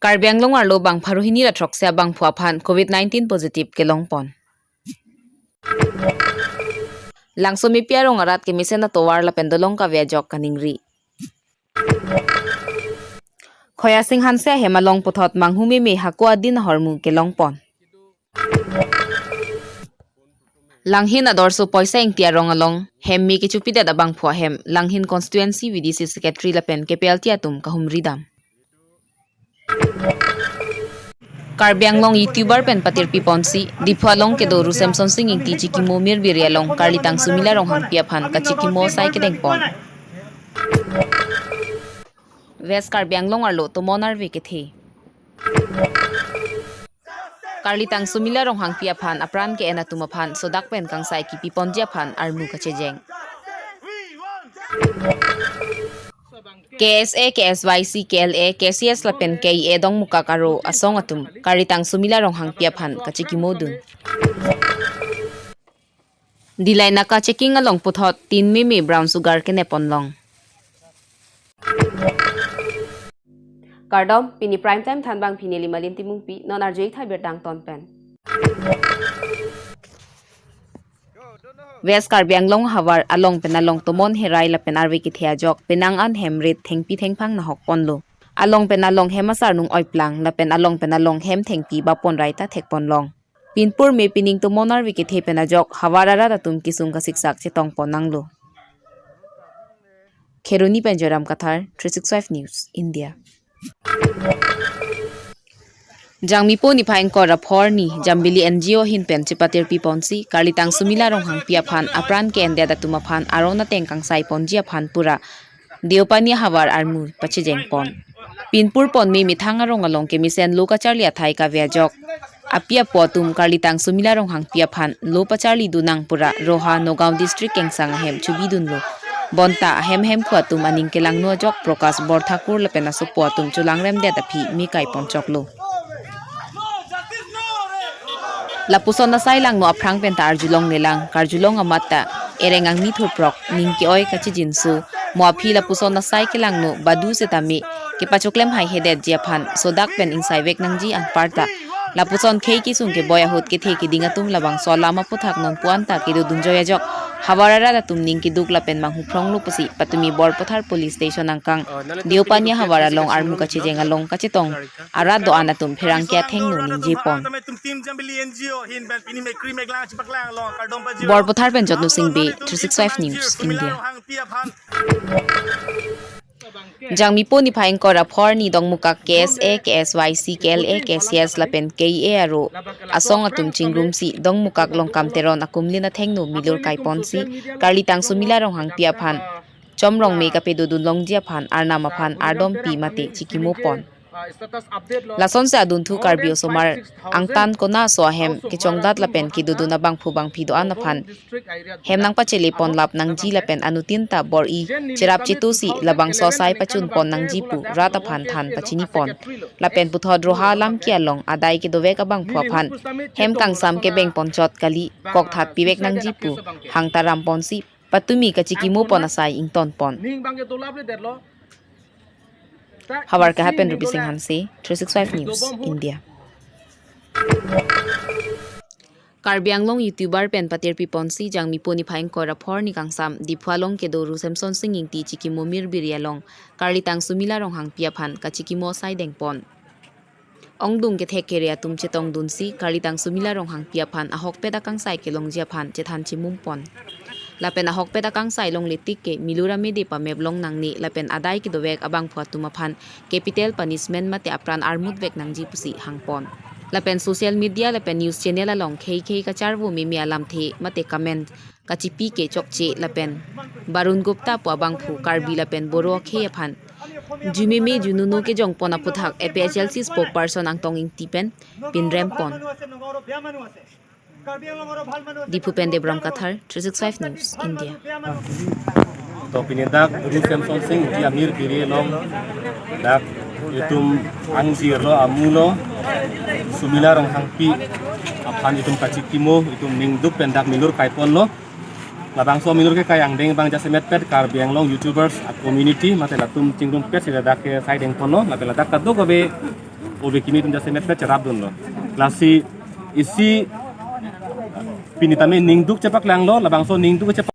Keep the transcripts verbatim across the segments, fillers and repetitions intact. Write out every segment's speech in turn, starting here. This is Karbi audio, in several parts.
Karbi Anglong arlo bang pharo hini ra throksi abangphu aphan covid nineteen positive kelongpon. Langsomepi arong arat kemesen atovar lapen dolong kave ajok kaningri. Khoyasing Hanse ahem along puthot manghu meme hako adin ahormu kelongpon. Langhin Adorso Poisa Engti arong along hem me kechopidet abangphu ahem Langhin constituency V D C secretary lapen K P L T atum kahumridam. Karbi Anglong YouTuber pen patirpi ponsi, Diphu along kedo Ru Semsonsing Ingti chikimo mirbiri along Karlitang Sumila Ronghangpi aphan kachikimo asai kedengpon. West Karbi Anglong arlo tomon arve kethe. Karlitang Sumila Ronghangpi aphan apran ke-en atum aphan sodak pen kangsai kipi ponji aphan armu kachejeng. K S A, K S Y C, K L A, K C S lapen K E A Dongmukak aro asong atum Karlitang Sumila Ronghangpi aphan kachikimo dun. Dillai naka checking along puthot tin meme brown sugar kenepon long. Kardom, pini prime time thanbang pini Limalin Timungpi, non arjui tha birta angton pen. West Karbi Anglong havar along pen along tomon herai lapen arve kethe ajok penang an hem rit thengpi thengphang nahok ponlo. Along pen along hem asarnung oiplang lapen along pen along hem thengpi bapon rai ta thekpon long. Pinpur me pining tomon arve kethe pen ajok havar arat atum kesung kasiksak chetongpon nanglo. Kheroni pen Joram Kathar, three six five News, India. Jangmipo niphai ingkoi ra pho arni, Jambili N G O ahin pen chepatirpi ponsi, Karlitang Sumila Ronghangpi aphan apran ke-endet atum aphan aron ateng kangsai ponji aphan pura Deopani ahavar armu pachejeng pon. Pinpur pon me methang arong along kemesen lo kacharli athai kave ajok api apo atum Karlitang Sumila Ronghangpi aphan lo pacharli dun nang pura Roha Nagaon District kengsang ahem chubi dunlo. Bonta ahem hemkhu atum aning kelangno ajok Prakash Borthakur lapen asopo atum cholangremdet aphi me kai ponchoklo. Lapuson asai langno aphrang pen ta arjulong nelang, karjulong amat ta ereng angni thurprok, ning ke-oi kachijinso, mo aphi lapuson asai kelangno badu setame kepachoklem haihedetji aphan sodak pen ingsai vek nangji anparta lapuson khei kesung keboi ahut kethe keding atum labangso alam aputhak nonpu anta kedodun joi ajok havar arat atum ning keduk lapen manghu phronglo pusi patumi Borpathar Police Station angkang Deopani ahavar along armu kachejeng along kachetong arat do-an atum pherangke athengno ningje pon. Borpathar pen Jotno Singh Bey, three six five News, India. Jangmipo niphai ingkoi ra pho arni Dongmukak K S A, K S Y C, K L A, K C S lapen K E A aro asong atum chingrumsi Dongmukak Longkam Teron akumlin athengno milur kai ponsi Karlitang Sumila Ronghangpi aphan chomrong me kapedodun longji aphan arnam aphan ardompi mate chikimo pon. Lasonsi adunthu Karbi osomar angtan kona aso ahem kechongdat lapen kedodun abangphu bangphi do-an aphan hem nangpachele pon lap nangji lapen anuttin ta bor-i cherap chetusi labangso asai pachun pon nangji pu rat aphan than pachini pon. Lapen puthot Roha alam ke along adai kedovek abangphu aphan hem kangsam kebeng ponchot kali kokthat pivek nangji pu hangtaram ponsi patumi kachikimo pon asai ington pon. Havar Kahat pen Rupi Singh Hanse, three six five News, India. Karbi Anglong YouTuber pen patirpi ponsi Jangmipo niphai ingkoi ra pho arni kangsam Diphu along kedo Ru Semsonsing Ingti chikimo mirbiri along Karlitang Sumila Ronghangpi aphan kachikimo asai dengpon. Ongdung kethek kere atum chetongdunsi Karlitang Sumila Ronghangpi aphan ahokpet akangsai kelongji aphan chethan chimum pon. Lapen ahokpet akangsai longle tik ke milur amede pamep long nangne lapen adai kedovek abangphu atum aphan capital punishment mate apran armut vek nangji pusi hangpon. Lapen social media lapen news channel along khei khei kacharvo meme alamthe mate comment kachipi ke chokche lapen Barun Gupta pu abangphu Karbi lapen Boro akhei aphan jumeme jununo kejongpon aputhak A P H L C spokesperson Angtong Ingti pen pinrem pon. Diphu pen Debram Kathar, three six five News, India. To pini dak Ru Semsonsing Ingti amirpiri along dak itum angjirlo amulo Sumila Ronghangpi aphan itum kachikimo itum ningduk pen dak milur kaiponlo. Labangso milur kekai angdeng abang jasemet pet Karbi Anglong YouTubers a community mate latum chingrumpetsi ladak ke asai dengponlo lapen ladak kadokave Obe kimi atum jasemet met cherapdunlo. Lasi isi pini tame ningduk chepaklanglo, labangso ningduk chepa-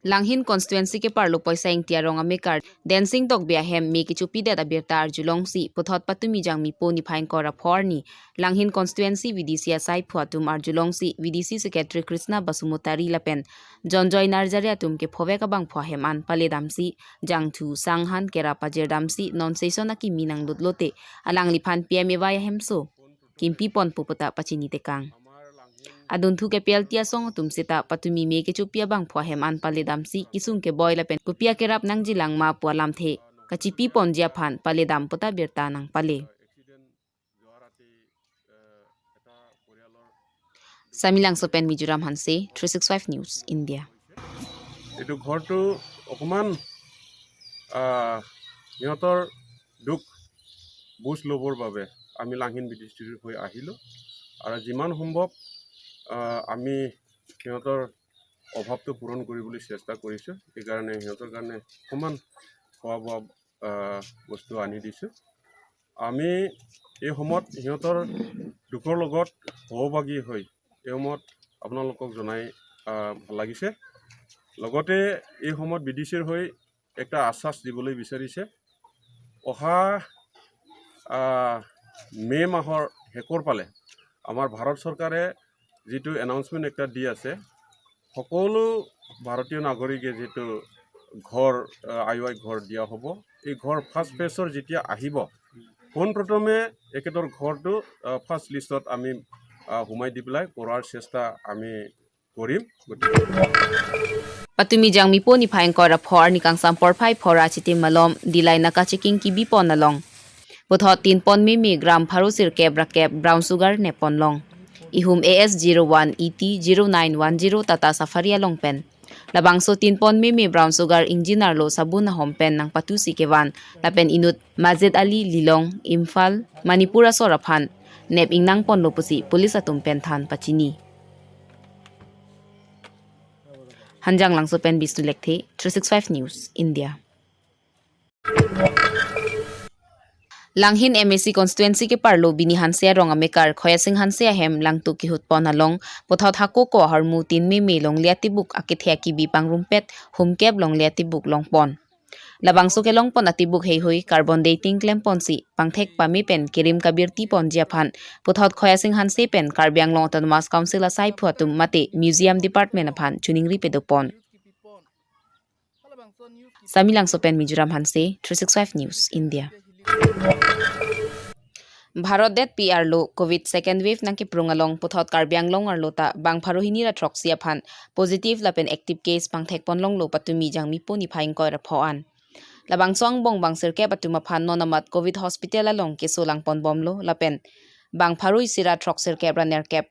Langhin constituency keparlo Poisa Ingti arong amekar Dancing Tokbi ahem me kechopidet abirta arjulongsi puthot patumi Jangmipo niphai ingkoi ra pho arni Langhin constituency V D C asaiphu atum arjulongsi V D C secretary Krishna Basumotari lapen Jonjoy Narjari atum kephovek abangphu ahem an paledamsi jangthu sanghan kerap pajirdamsi non session akimi nanglutlote alangliphan P M A Y ahemso kimpiponpo puta pachinitekang. Adunthu ke P L T asong atum seta patumi me kechopi abangphu ahem an paledamsi kesung keboi lapen kopi akerap nangjilangma pu alamthe kachipiponji aphan paledam puta birta nangpale. Samilangso pen Mizoram Hanse, three six five News, India. এইটো ঘৰটো অকণমান আহ, সিহঁতৰ দুখ বুজ ল'বৰ বাবে আমি Langhin B D চিৰ হৈ আহিলোঁ। আৰু যিমান সম্ভৱ আহ, আমি সিহঁতৰ অভাৱটো পূৰণ কৰিবলৈ চেষ্টা কৰিছোঁ। সেইকাৰণে সিহঁতৰ কাৰণে সমান খোৱা বোৱা আহ, বস্তু আনি দিছোঁ। আমি এই সময়ত সিহঁতৰ দুখৰ লগত সহভাগী হৈ এই সময়ত আপোনালোকক জনাই আহ, ভাল লাগিছে। লগতে এই সময়ত বি ডি চিৰ হৈ একটা আশ্বাস দিবলৈ বিচাৰিছে। অহা আহ, মে' মাহৰ শেষৰ ফালে আমাৰ ভাৰত চৰকাৰে যিটো এনাউন্সমেণ্ট একটা দি আছে, সকলো ভাৰতীয় নাগৰিকে যিটো ঘৰ আই ৱাই ঘৰ দিয়া হ'ব, এই ঘৰ ফাৰ্ষ্ট ফেজৰ যেতিয়া আহিব, পোনপ্ৰথমে এখেতৰ ঘৰটো ফাৰ্ষ্ট লিষ্টত আমি আহ, সোমাই দি পেলাই কৰাৰ চেষ্টা আমি কৰিম। গতিকে Patumi Jangmipo niphai ingkoi ra pho arni kangsam porphai pho ra chitim malom Dillai naka checking kibipon along puthot tinpon meme gram pharo sirkep ra kep brown sugar nepponlong. Ihum A S zero one E T zero nine one zero Tata Safari along pen labangso tinpon meme brown sugar ingjinerlo sabun ahom pen nangpatusi kevan lapen inut Majid Ali Lilong, Imphal, Manipur asor aphan nep ingnangponlo pusi police atum pen than pachini. Hanjanglangso pen Bisnu Lekthe, three six five News, India. Langhin M A C constituency keparlo Bini Hanse arong amekar Khoyasing Hanse ahem langtuk kihutpon along puthot hako ko ahormu tin meme longle atibuk akethe akibi pangrumpet humkep longle atibuk longpon. Labangso kelongpon atibuk heihui carbon dating klemponsi pangthek pame pen kerim kabirtiponji aphan puthot Khoyasing Hanse pen Karbi Anglong Autonomous Council asaiphu atum mate Museum Department aphan choningri pedopon. Samilangso pen Mizoram Hanse, three six five News, India. Bharat det P R lo Covid second wave nangkeprung along puthot Karbi Anglong arlo ta bang pharo hini ra throksi aphan positive lapen active case pangthekponlonglo patumi Jangmipo niphai ingkoi ra pho an. Labangso angbong bang sirkep atum aphan non amat Covid hospital along keso langponbomlo lapen bang pharo isi ra throksirkep ra nerkep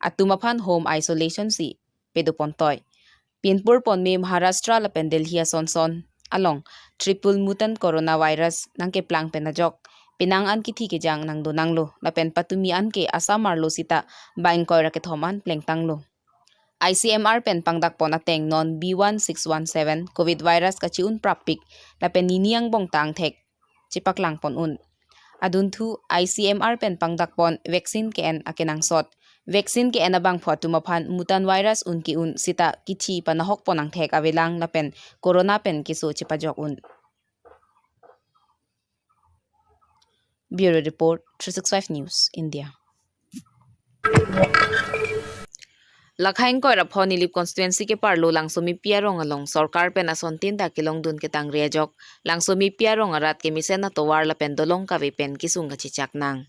atum aphan home isolation si pedopontoi. Pinpur ponme Maharashtra lapen Delhi asonson along triple mutant coronavirus nangkeplang pen ajok penang an kithi kejang nangdonanglo lapen patumi an ke Assam arlo sita bang ingkoi ra kethom an plengtanglo. I C M R pen pangdakpon ateng non B one six one seven Covid virus kachi-un prappik lapen nini angbong ta angthek chepaklangpon un. Adunthu I C M R pen pangdakpon vaccine ke-en akenangsot. Vaccine ke-en abangphu atum aphan mutant virus un ke-un sita kithi panahokpon angthek avelang lapen corona pen keso chepajok un. Bureau Report, three six five News, India. Lakhai ingkoi ra pho Nilip constituency keparlo Langsomepi arong along sorkar pen asontin ta kelongdun ketangri ajok Langsomepi arong arat kemesen atovar lapen dolong kave pen kesung kachechak nang.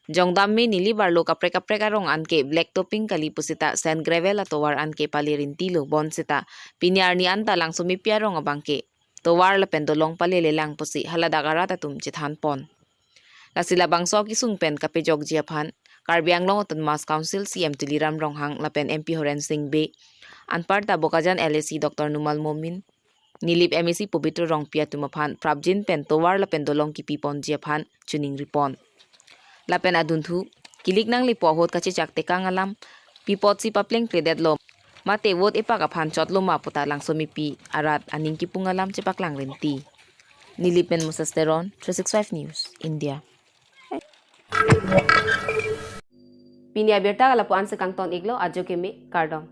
Jongdam me Nilip arlo kaprek kaprek arong an ke black topping kali pusita sand gravel atovar an ke pale rintilo bonsita pini arni an ta Langsomepi arong abang ke tovar lapen dolong palelelang pusi haladak arat atum chethanpon. Lasi labangso akesung pen kapejokji aphan Karbi Anglong Autonomous Council C M Tuliram Ronghang lapen M P Horen Sing Bey, anparta Bokajan L A C Doctor Numal Momin, Nilip M A C Pobitro Rongpi atum aphan prapjin pen tovar lapen dolong kipiponji aphan choningripon. Lapen adunthu kilik nanglepo ahut kachechak tekang alam pi apotsi paplengpledetlo mate vote epak aphan chotloma puta Langsomepi arat aning kipung alam chepaklang rinti. Neli pen Moses Teron, three six five News, India. Pini abirta ke lapu-an si kangton iklo, ajo keme, kardom.